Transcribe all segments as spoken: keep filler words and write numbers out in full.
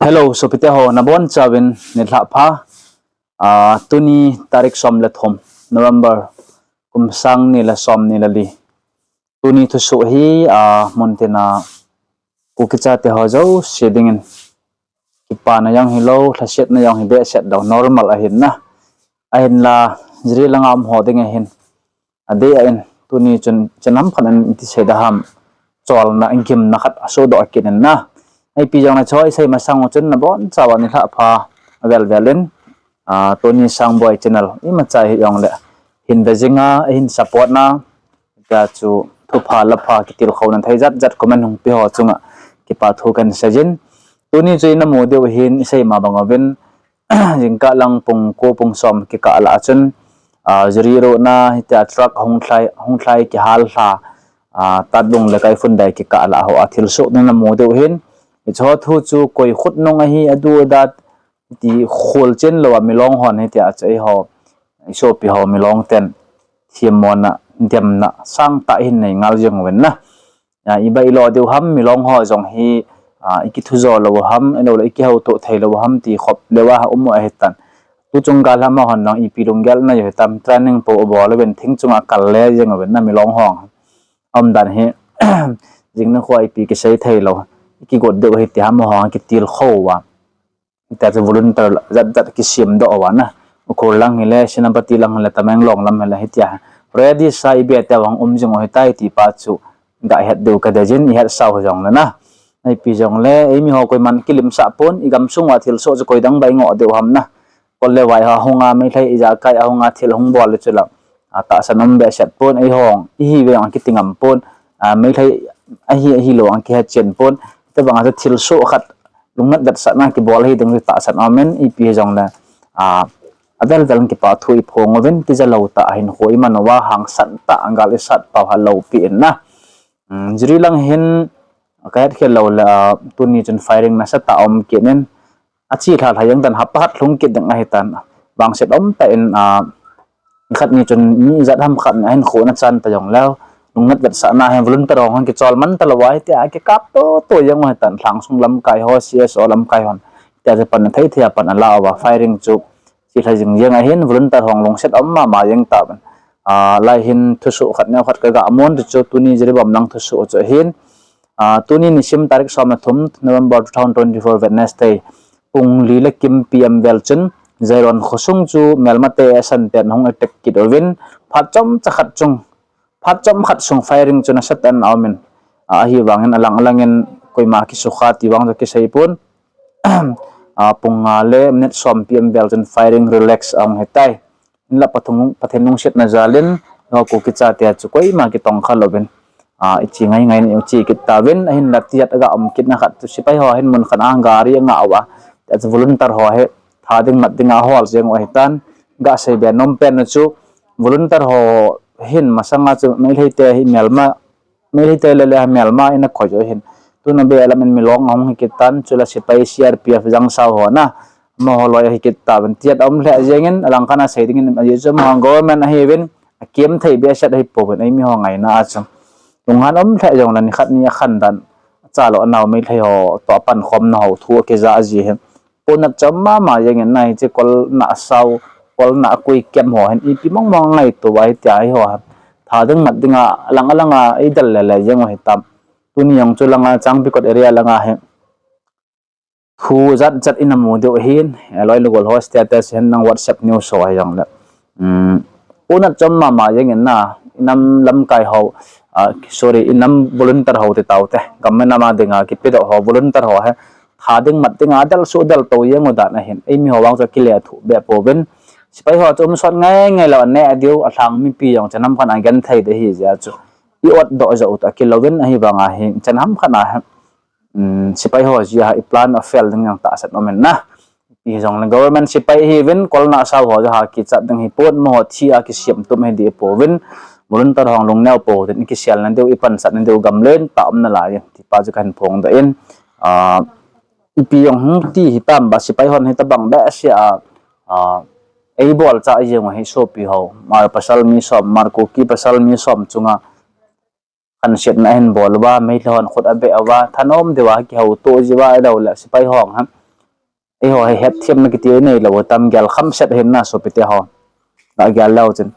Hello, sopite ho, nabonchauvin nilhah pha. Ah, tuni tarik som le thum, November, kum sang ni le som ni le li. Tuni thusoh hi, ah, muntina Kuki chate ho jouse dingin kipana jong hilou, lhasetna jong hi behseh lou, normal ahin na. Ahinla, jiri langa um ho ding ahin, adeh a in, tuni chun chenam khat in iti sei da ham, cholna, gimna khat asodoh kit in na. Ipi jongle choi sei masang u chun nabonchauva nilhah pha avel vel in, ah, Tony Sangboi channel imacha hijongle hin ve jinga, hin support na, tia chu thupha lapha kitilkhouna thei jat jat comment hung pe ho chunga kipa thu kahin seijin. Tuni chu inamu diu hin isei ma bang uvin, jingkah lang pung ko pung som kikah lah a chun, ah, jiri rohna hitia truck hung lhai, hung lhai kihal lha, ah, Tatbung le Kaiphundai kikah lah ho a thilsoh ding namu diu hin. Hiche ho thu chu koi khut nung ahi, adu adat ti kholchen louva milong hon hitia chu eiho, isopi ho milong ten themmona, demna sangtah hin nei ngal jeng uvin na. Ah, ibai lo diu ham, milong ho jong hi, ah, ikithujo lou ham, ahiloule ikihoutoh thei lou ham ti khop leuva um u ahitan. Tuchung gal ham a hon jong ipi lunggel neiu hitam, training po abol uvin thing chunga kal le jeng uvin na milong ho. Aumdan hi, jing nikho ipi kisei thei lou, ikigot diu ahi ti ham ho kitilkhou uva. Hitia chu volunteer jat jat kisemdoh uva na. Ukhrul lang hile, Senapati lang hile, Tamenglong lam hile, hitia ready sa ibe teu vang um jing u ahitai ti pa chu gahet diu kadeijin, ihetsau jongle na. Ipi jongle, eimi ho koiman kilimsah pon, igamsung uva thilsoh chu koi dang ba ingoh diu ham na. Kol le vai ho ahunga, Meitei ijakai ahunga thil hung bol le chula, ah, tahsan um behseh pon, eihon ihiuve jong kiti ngam pon, ah, Meitei ahi ahilou jong kihetchen pon. Hitobanga chu thilsoh khat, lungnat vetsahna kibol ahi ding chu tahsan aumin, ipi hijongle, ah, avel vel in kipa thu iphong uvin, tija lou tah a hinkho iman uva, hangsan tah a gal isat pau ha loupeh in na. Um, jiri lang hin kahet khel loule, ah, tuni chun firing nasatah a um kit in, achi lha lha jeng tan, hapta khat lhung kit ding ahitan. Vangset umtah in, ah, nikhat ni chun mi ijat ham khat in ahinkho nachan ta jongleu, lungnat vetsahna hin volunteer ho hung kichol man talouva hitia kikap toto jeng u ahitan, lhangsung lamkai ho, C S O lamkai hon. Hitia chu pan athei thei a pan ala uva, firing chu chi lha jing jeng ahin, volunteer ho lungset um mama jeng tauvin. Ah, lai hin thusoh khat neo khat kaga mun ti chu tuni Jiribam lang thusoh chu ahin. Ah, tuni nisim tarik som le thum November two thousand twenty-four Wednesday, pung li le kim P M vel chun Jairon khosung chu melmate asan ten hung attack kit uvin, phat chomcha khat chung, phat chomkhat sung firing chu nasatah in aumin, ah, ahivangin alang alangin koima kisukha ti vang chu kisei pon. Ah, pung nga le minute som P M vel chun firing relax ahung hitai. Hinla Pathen lungsetna jalin, Kuki chate chu koima kitongkha louvin, ah, ichi ngai ngai in ichi kit tauvin, ahinla tijat aga um kitna khat chu sepai ho hin mun khat a gari angah uva, tia chu volunteer ho hi tha ding mat dinga ahol jeng u ahitan, gasei be nom pen u chu volunteer ho hin masanga chu Meitei te hi melma, Meitei te le le melma in akoi u ahin. Tuna be lam in milong ahung hi kit tan, chule sepai C R P F jangsao ho na, amaho loi ahi kit tauvin, tijat aum lheh jengin, alangkhat a sei dingin, ajeh chu amaho government ahiuvin, akem thei behseh ahipouvin, eimi ho ngaina a chu lunghan um lheh jongle nikhat ni akhandan, achalou anao Meitei ho toh apankhomna ho thu akija aji hin. Ponat chom mama jengin na hiche kol nahsao, kol nahkui kem ho hin ipi mong mong ngaito uva hitia hiho hi tha ding mat dinga alang alanga eidel le le jeng u hitam. Tuni jong chu langa Changpikot area langa hi thu jat jat inamu diu ahin, eh, loi le gol ho status hin nang WhatsApp news ho hijongle, um, ponat chom mama jengin na, inam lamkai ho, ah, sorry, inam volunteer ho ti taute, gam le nam a dinga kipedoh ho volunteer ho hi tha ding mat dinga adelsuh adeltou jeng u dan ahin, eimi ho vang chu akile thuh be pouvin, sepai ho chu umsot ngai ngai lou aneh diu, alhang mipi jong chenam khat a genthei ding ahi jeh a chu i-otdoh jou u toh akilouvin, ahivanga hi chenam khat a hi, um, sepai ho jeh a i plan a fail ding jong tahsan umin na. Hijongle government sepai ahiuvin, kol nahsao ho jeh a kichat ding ahipon, amaho thi a kisem tum hi ding ahipouvin, volunteer ho lungneo pou tin ikiselna diu, ipansatna diu gam lentah um nalai in, ti pa chu kahin phongdoh in, ah, ipi jong hung ti hitam ba, sepai hon hitobang behseh a, ah, eibolchah jeng u hi sopi ho, Hmar pasal mi som, Hmar Kuki pasal mi som chunga khansetna ahin bol uva, Meitei hon khut abeh uva, thanom diuva kihoutoh jiuva, ahiloule sepai ho hi eiho hi hetthemna kiti nei lou tam, gel kham set ahin na sopite ho. Ga gel leu chun,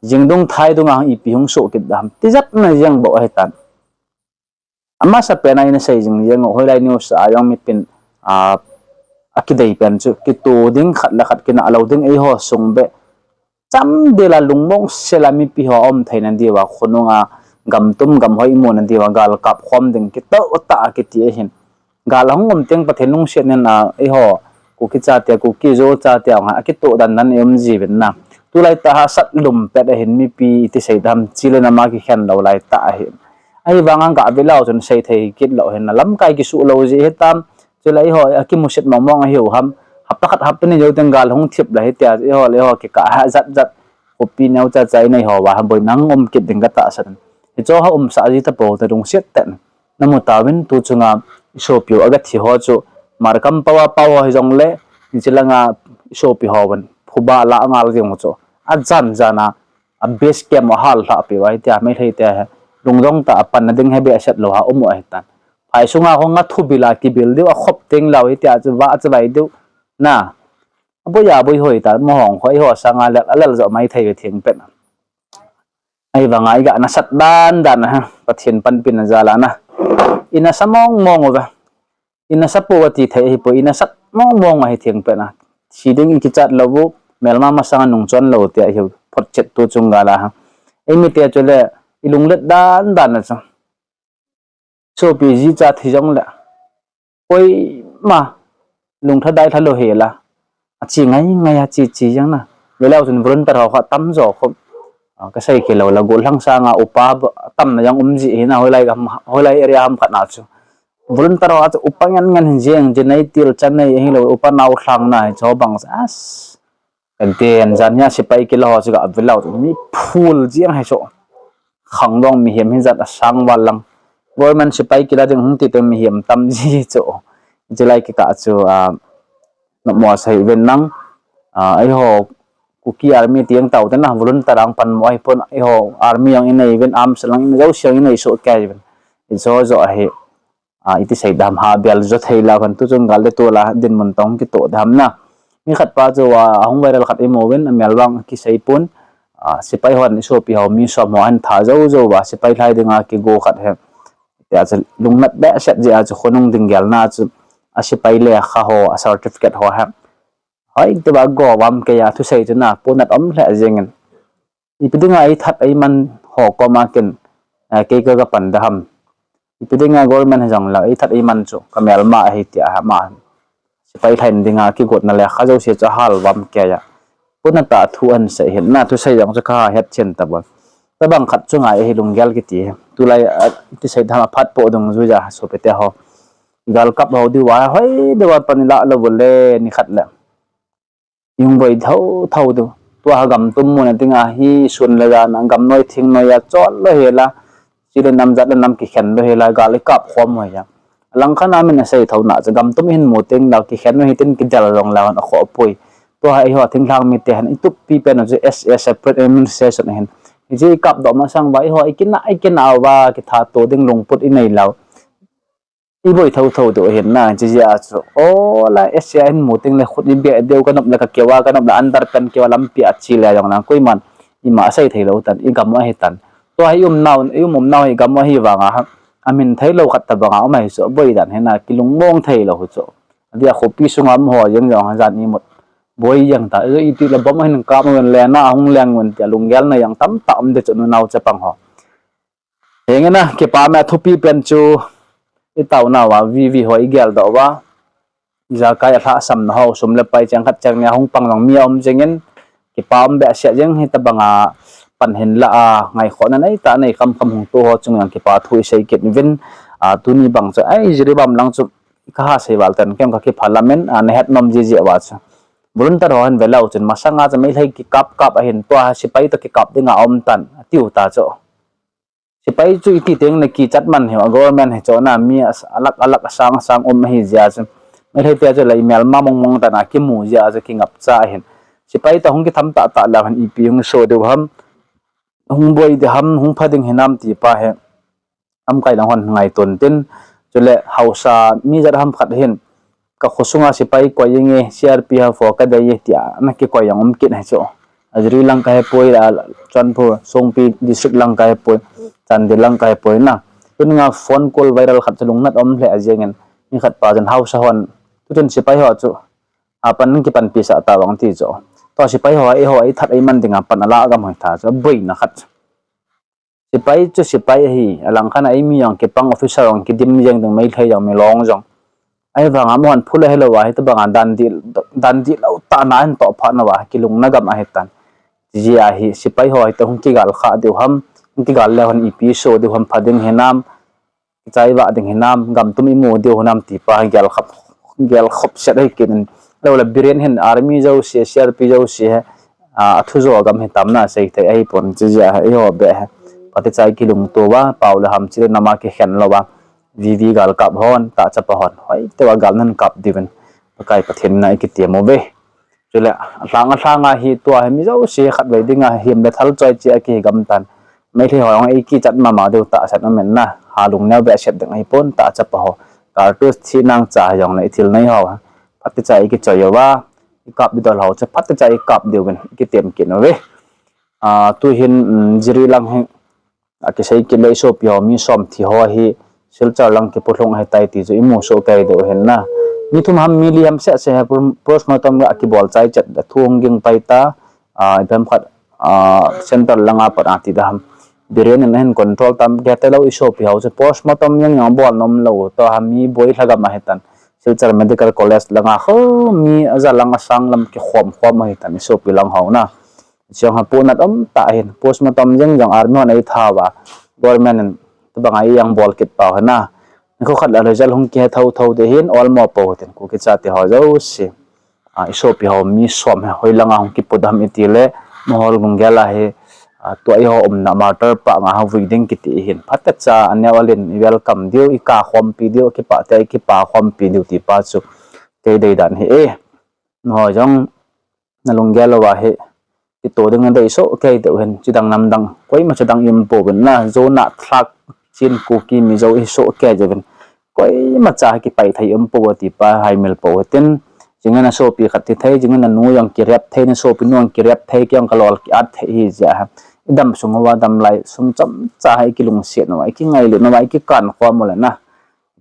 jingdung thaidung a ipi hung soh kit dem tijatna jeng bou ahitan. Amasapen a ina sei jing jeng u, hoilai news a jong mipin a, akidei pen chu kitoh ding, khat le khat kinah lou ding, eiho sung beh chamdel a lungmong sel a mipi ho aum theina diuva, khonung a gamtum gamhoi imuna diuva galkap khom ding kitoh tah a kiti ahin. Gal ahung um teng Pathen lungsetna in a, eiho Kuki chate, Kuki Zo chate a akitoh dandan ium jiuvin na. Tulai tah hahsat lum pet ahin, mipi iti sei dem, chule nam a kikhen lou lai tah ahin. Ahivanga ga ve leu chun sei thei kit lou ahin na, lamkai kisuh lou jeh hitam. Chule eiho akimusit mongmong ahiu ham. Hapta khat hapta ni jou teng gal hung thip la hitia, eiho le eiho kikah ha jat jat, khopi neocha cha a inei houva boina hung um kit ding katahsan. Hicheho umsah ji tapou te, lungset tah in namu tauvin, tu chunga isopiu agathi ho chu, Markham pao a pao ho hijongle, hiche langa isopi hovin phuba la angal jeng u chu, ajan jan a, a base camp ahal lhah peh uva hitia, Meitei te hi lungdong tah a panna ding hi behseh lou a um u ahitan. Phai sunga hung a thubil a kibil diu, akhop teng leu hitia chu va chu vai diu na. Aboi aboi hoi ta, mahong hoi ho sanga lel, alel jo mai thei ve theng pen. Ahivanga iga nasat dan dan a, Pathen panpina jal a na, inasa mong mong uve. Inasa pou ati thei ahipoi, inasat mong mong ahi theng pen a. Thi ding ikichat lou u, melma masanga nungchon lou tia ihiu photchet tu chung gal a. Eimite chule ilunglet dan dan a chu, sopi jicha thi jongle, koima lungthim dai lha lou hela, achi ngai ngai a chi chi jeng na. Ve leu chun volunteer ho kha tamjo khu, kasei kit lou la, gollhang sanga upa tamna jong um ji hina, hoilai area ham khat na chu volunteer ho chu upa ngen ngen hin jeng, jinei til chanei ahilou, upa naolhang na hicheho bang as. Kaden jan hia sepai kila ho chu ga ve leu chun mi phul jeng hi chu. Khangdong mihem hijat asang val lang. Government sepai kila ding hung ti teng mihem tam ji chu. Chulai kikah chu, a, nopmo asei ven nang. A, eiho Kuki Army ti ang tao te na, volunteer ang pan mo ahipon, eiho Army ang inei ven, arms lang in jouse ang inei soh kei ven. Hicheho joh ahi. A, iti sei dem, ha bel jo thei leu hen, tu chung gal le tol a dinmun tong kitoh dem na. Mi khat pa chu, a, ahung viral khat imu uvin, amel vang kisei pon. A, sepai hon isopi ho mi som ho ahin that jou jou uva, sepai lhai dinga kigo khat hi. Tia chu lungnat behseh jeh a chu khonung ding gelna chu, a sepai lekha ho, a certificate ho hi. Hoi, tia go vam kei a thusei chu na, ponat um lheh jengin. Ipi dinga ithat iman ho koma ken, eh, kei ka, kapan da ham. Ipi dinga government hijongle ithat iman chu kamelma ahi tia ama sepai lhai dinga kigotna lekha jouse chu ahal vam kei a. Ponat a thu ahin sei hin na, thusei jong chu kahet chen tapon. Tabang khat chu ngai ahi lunggel kiti hi. Tulai, ah, iti sei dem, aphat po dungjuiya sopite ho, galkap ho diuva hoi diuva pan ilah lou u le nikhat le ihung boi thou thou diu. Tua hi gamtum muna dinga hi sun le jan a gamnoi thingnoi a chol lou hela, chule nam jat le nam kikhen lou hela gal ikap khom u hi a. Alangkhat a min asei thou na chu gamtum ihin mu teng leh kikhen u hitin kidel jong leu hen akhoh poi. Tua hi eiho thinglhang mite hin itup pi pen u chu S A, separate administration ahin. Hiche ikapdoh masang uva eiho ikinah ikinah uva kithat to ding lungput inei lou. Iboi thou thou diu ahin na, hiche jeh a chu, o la, S A hin mu teng le khut ibeh diu, kanop le kakeu a, kanop le underpant keu a lampi a che le jong lang, koiman ima asei thei lou tan, igam u ahitan. Tua hi ium nau, ium um nau hi igam u ahi vanga, amin thei lou khat tabanga um ahi chu, boi dan hi na, kilungmong thei lou chu. Adia khopi sunga um ho jeng jong jan imut boi jeng ta, iti le bom ahin kap uvin le na, ahung leng uvin tia lunggel na jong tamtah um de chu, nunau chapang ho. Henge na, kipa me a thupi pen chu, itao nauva, V V ho igeldoh uva, ijakai alhahsamna ho, sum le pai cheng khat cheng ni a hung pang jong mi aum jengin, kipa um behseh jeng, hitabanga pan hin la a, ngaikhohna neitah nei kham kham hung to ho chung jong kipa thu isei kit uvin, a, tuni bang chu, ai, Jiribam lang chu, kaha sei val ten, kem kakipah lamin, a, nahet nom jiji uva chu. Volunteer ho hin ve leu chun, masanga chu Meitei kikap kap ahin, tua sepai toh kikap dinga aum tan, atiu ta chu. Sepai chu iti teng le kichat man hi, a government hi chu na mi a, alak alak asang asang um ahi jeh a chu. Meitei te chu le imelma mong mong tan a kimu jeh a chu kingapcha ahin. Sepai toh hung kitham tah tah leu hen ipi hung soh diu ham, hung boi ding ham, hung pha ding hinam ti pa hi. Lamkai lang hon ngaiton tin, chule haosa mi jat ham khat hin. ka khosunga sipai koi inge, C R P F ho kadei e tia ana kikoi jong um kit ahi chu. Ajri lang kahepoi, a, Churachandpur, Songpi district lang kahepoi, Chandel lang kahepoi na. Tuninga phone call viral khat chu lungnat um lheh ajingin, mi khat pa chun haosa hon, tuchun sipai ho chu apan kipanpi sah tavang ti chu. Tua sipai ho, eiho eithat eiman dinga pan ala gam hoi tha chu, aboina khat chu. Sipai chu sipai ahi, alangkhat a eimi jong kipang, officer jong kidim jeng ding, Meitei jong, Milong jong. Ahivanga amahon phule hilou a, hitobanga dan dih, dan dihlou tah na ahin toh phat nauva, kilungna gam ahitan. Hijeh a hi, sipai ho hitoh hung kigal kha diu ham, hung kigal leu hen ipi soh diu ham, pha ding hinam, kichai vah ding hinam, gam tum imu diu hinam ti pa hi gelkhop, gelkhop set ahi kit in. Lou le Biren hin army jouse, C R P jouse hi, a, athu jo gam hitam na sei thei ahipon, hijeh a hi, eiho beh hi. Phatecha i kilungto uva, pao le ham chileh nama kikhen louva, V V galkap hon, tahchapa hon, hoitah uva gal nan kap diuvin, Pakai Pathen na i kitiem uve. Chule, alhang alhanga hi tua hi mi jouse khatvei dinga him le thal choi cheh a kihi gam tan. Meitei ho jong eikichat mama diu tahsan um in na. Ha lungneo behseh ding ahipon, tahchapa ho. Kartus thi nang cha jongle i thil nei ho, phatecha i kichoi uva, i kap didol ho chu phatecha i kap diuvin i kitiem kit uve. A, tuhin, um, Jiri lang hi, akisei kit le i sopi ho mi som thi ho hi Silchar lang kipulhung ahitai ti chu imu soh kei diu hin na. Mi thum ham mi li ham seh seh hi pro-, postmortem ga kibol chai chet, athu hung ging pai ta, a, ipi ham khat, a, central langa pat ati da ham. Biren in ahin control tam kei talou i sopi ho chu postmortem jeng jong bol nom lou, tua ham mi boi lhagam ahitan. Silchar Medical College langa ho mi aja lang asang lam kikhom khom ahitan i sopi lang ho na. Chong ha punat um tah hin, postmortem jeng jong army hon eitha uva, government in tobanga eijang bol kit pau hina. Nikho khat le result hung kihe thotho ding hin, olmo pou tin, Kuki chate ho jouse. A, i sopi ho mi som hi hoilanga hung kipu dem iti le, Mohol Lunggel a hi, a, tua eiho umna martyr panga ha vui ding kiti hin. Phatecha aneo alen i welcome diu, i kakhompi diu, kipah te i kipakhompi diu ti pa chu kei deidan hi e. Nangho jong nalunggel louva hi kitoh ding nadei soh kei diu hin, chidang namdang koima chidang i um pouvin na, Zo, Naga, Chin, Kuki, Mizo i soh kei diuvin, koimacha hi kipai thei um pou ti pa haimil pou hitin. Jingin nasopi khat thi thei, jingin nanu jong kirep thei, nasopinu jong kirep thei, kei jong kalol ki-at thei hijeh a hi, i dam sung uva damlai sung chomcha hi i kilungset uva, i kingailut uva, i kikan khom u le na,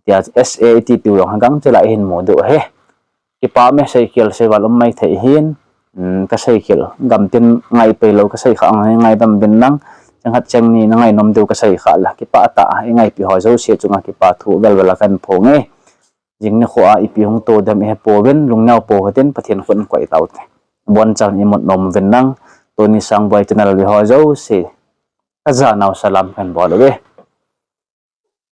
tia S A iti piu jong hi gangchel a i hin mu diu ahi. Kipah me, seikhel seival um maithei hin, um, ka seikhel gamtin ngaipeilou ka seikhah ngai, ngaidam uvin lang, cheng khat cheng ni nangainom diu ka seikhah le, kipah tah a i ngaipi ho jouse chunga kipa thu velvel a kahin phong e. Jing nikho a ipi hung to dem i hepouvin, lungneo pou hitin, Pathen khut in koi taute. Boncha in imut nom uvin lang, tuni Sangboi channel ve ho jouse, kajanau salam kahin bol uve.